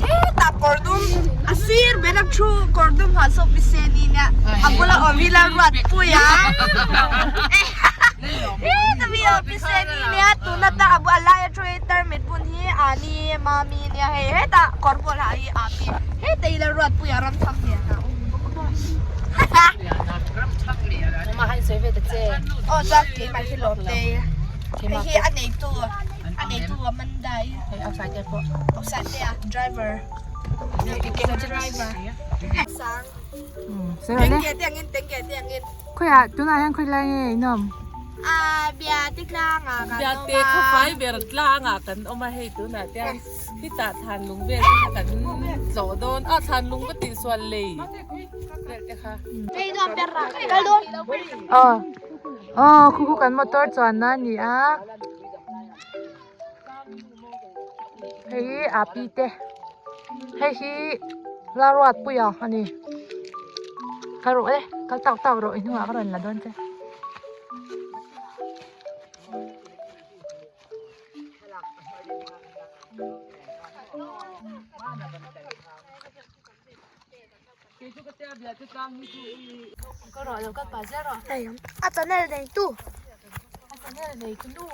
Hetah kawr dum a sir ber a thu kawr dum ha saw pi se ni nia a bula awm hi la ruat pui a heta mi awm pi se ni nia tuna ta a lai a thu hi tarmit bun hi a ni mami nia hei hetah kawr pawl ha hi a pi heta hi la ruat pui a ram thang lian a awm bawk a aw chuan keimah hi lawm te hei hi a neitu a neitu Amanda hi. Hei outside te pawh. Outside te a driver. Driver. Sang. Tengge te angin tengge te angin. Khawiah tunah hian khawi lai nge in awm? A bia te tlangah kan awm a. Bia te khawfai ber tlangah kan awm a hei tunah te khitah thlanlung vel te kha kan tlawh dawn a thlanlung ka tihsual lei vel te kha. Aw aw khu khu kan motor chuanna a ni a. Hei hi a pi te hei hi Lalruatpuia a ni kal rawh e kal tauh tauh rawh i hnungah ka rawn la dawn che. A channel neitu. A channel neitu nu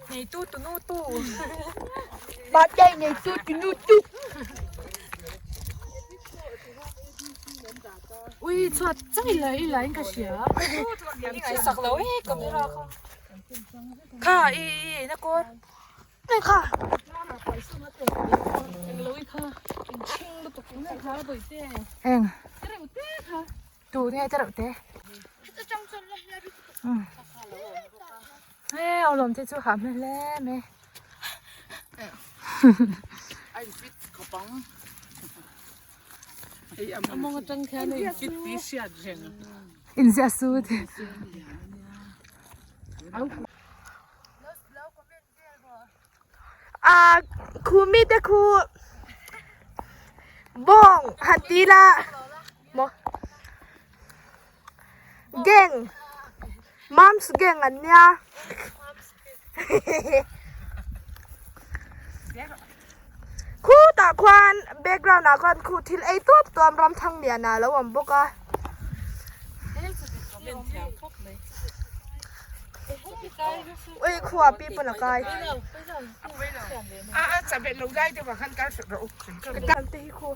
neitu tunu tu. Birthday neitu tunu tu. Ui chhuat chang ila ila in ka hria. Sak lo e camera kha. Kha i i na kawr. Eng tu nge te reuh te he aw lawm te chu hah hmel hle mai inziah su te. A khu mite khu bawng han ti la maw gang mom's gang an nia khutah khuan background ah khuan khu thil ei tuap tuam ram thang lian ah a lo awm bawk a. Ui khua pi pawn a kai. Te hi khu.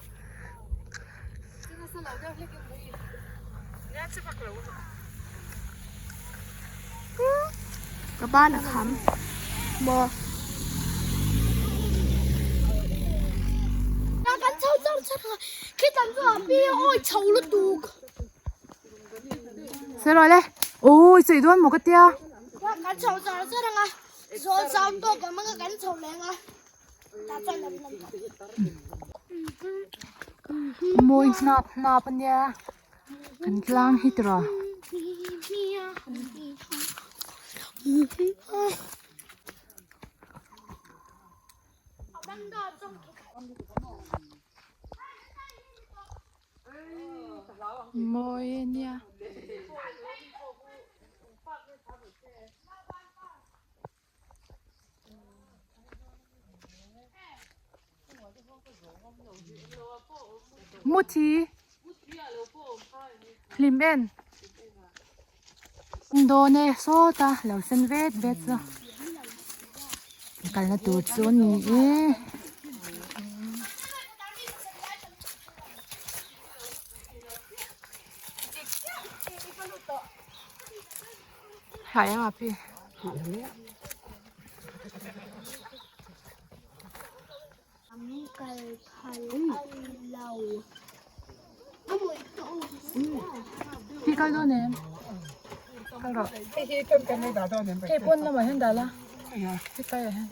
Ka ban a kham maw. Kan chho char char a khitan chu a pi awi chho lutuk. Sawi rawh le awi sawi dawn maw ka tia. Kan chho char char anga zawl zau tawk ang anga kan chho leng a tah chuan lam lam tawh. Mawi hnap hnap ania kan tlang hi tiraw. Mawi ania. Muthi hlim en dawn e sawta lo sen vet vet chu kalna tur chu a ni e. Hai em api. Hi kal dawn em? Kal rawh. Hei pawn lamah hian dah la. Hei kai ah hian.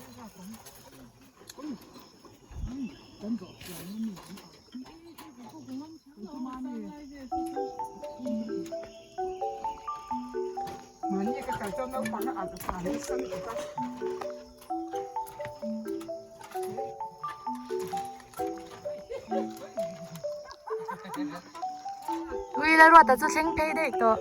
Ui la ruat ah chu thleng phei daih tawh.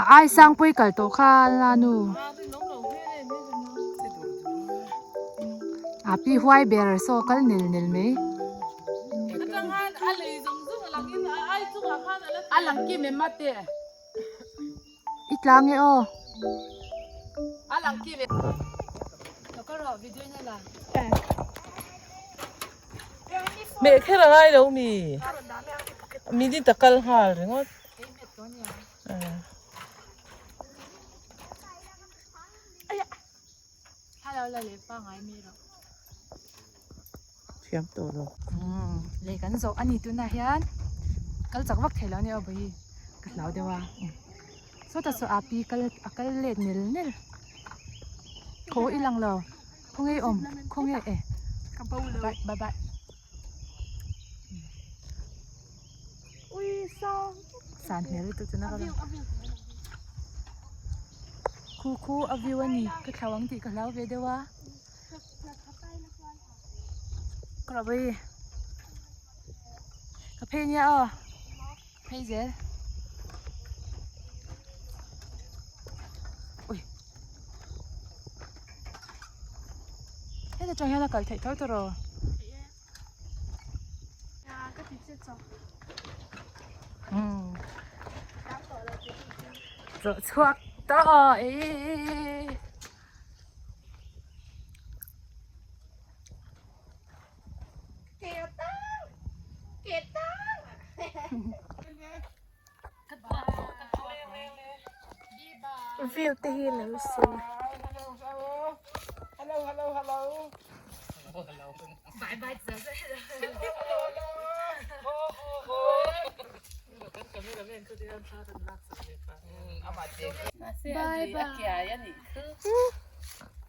A ai sangpui kal tawh kha la nu. A pi huai ber saw kal nel nel mai. I tlang e aw. Meh kher a ngai lo mi. Minute a kal nghal ringawt. Thiam tawh lo. Lei kan zawh a ni tunah hian kal chak vak thei lo a ni aw bawihi ka hlau deuh a sawtah saw api kal a kal let nel nel khaw i lang lo khawnge i awm khawnge e bye bye bye. San hmel lutuk chu na ka lang khu khu a view a ni ka thlau ang tih ka hlau ve deuh a ka rawh bawi ka phei nia aw phei zel ui heta tang hian a kal theih tho tawh rawh. Zawh chhuak tawh e. View te hi lo sin. Bye bye.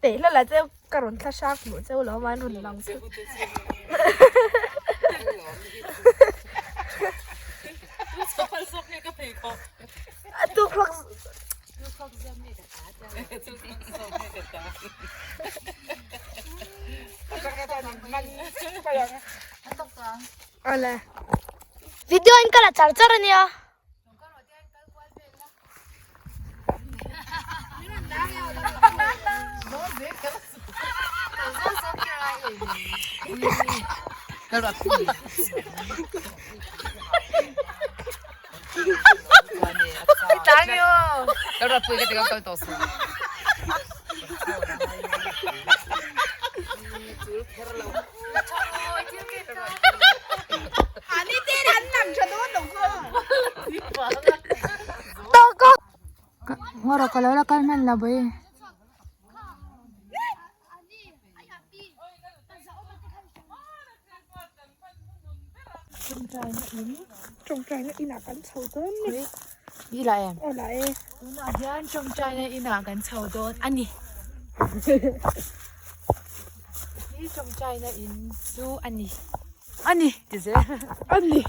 Teh hlawlh ah cheu ka rawn thla hrang hmuh cheu lo man rawn lang chu. A tukhrawk Awle. Video in ka la char char ania. Ngaw ka lo la kal hman lo bawi. Tawngtaina inah kan chho dawn ni. I la em? Aw la e. Tunah hian tawngtaina inah kan chho dawn a ni. Hi tawngtaina in chu a ni. A ni ti zel. A ni.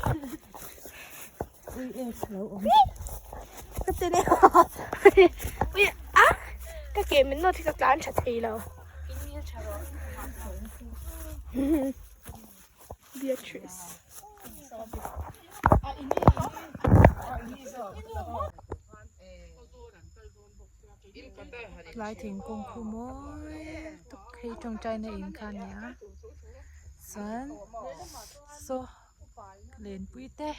Ui ek lo awm. Ka ti ni. Ui a ka ke min nawt hi ka tlan tha thei lo. In ngil tha rawh. Beatrice. Tlai thingkung khu mawi tuk hei tawngtaina in kha a ni a chuan saw lenpui te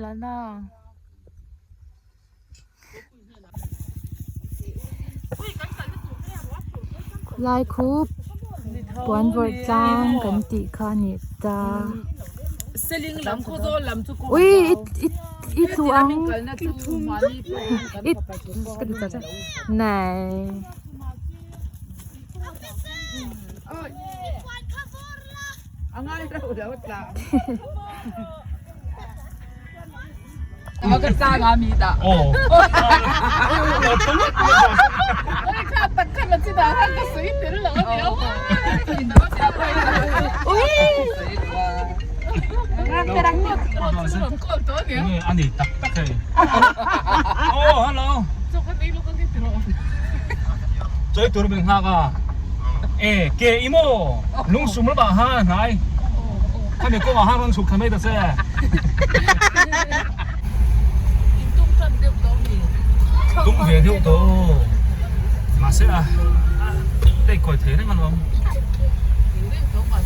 la na. Lai khup puan vawrh tlang kan tih kha a ni ta ui i i tlu ang i ka ti chak nai. Chawi tur min nghak a. E ke i maw? Lungsum lamah han hnai. Khami kawngah han rawn chhuk thla mai ta che. In tum tan deuh tawh mi? Tum ve deuh tawh. Mahse a a lei kawi thei reng alawm. Thei reng tawh mahse.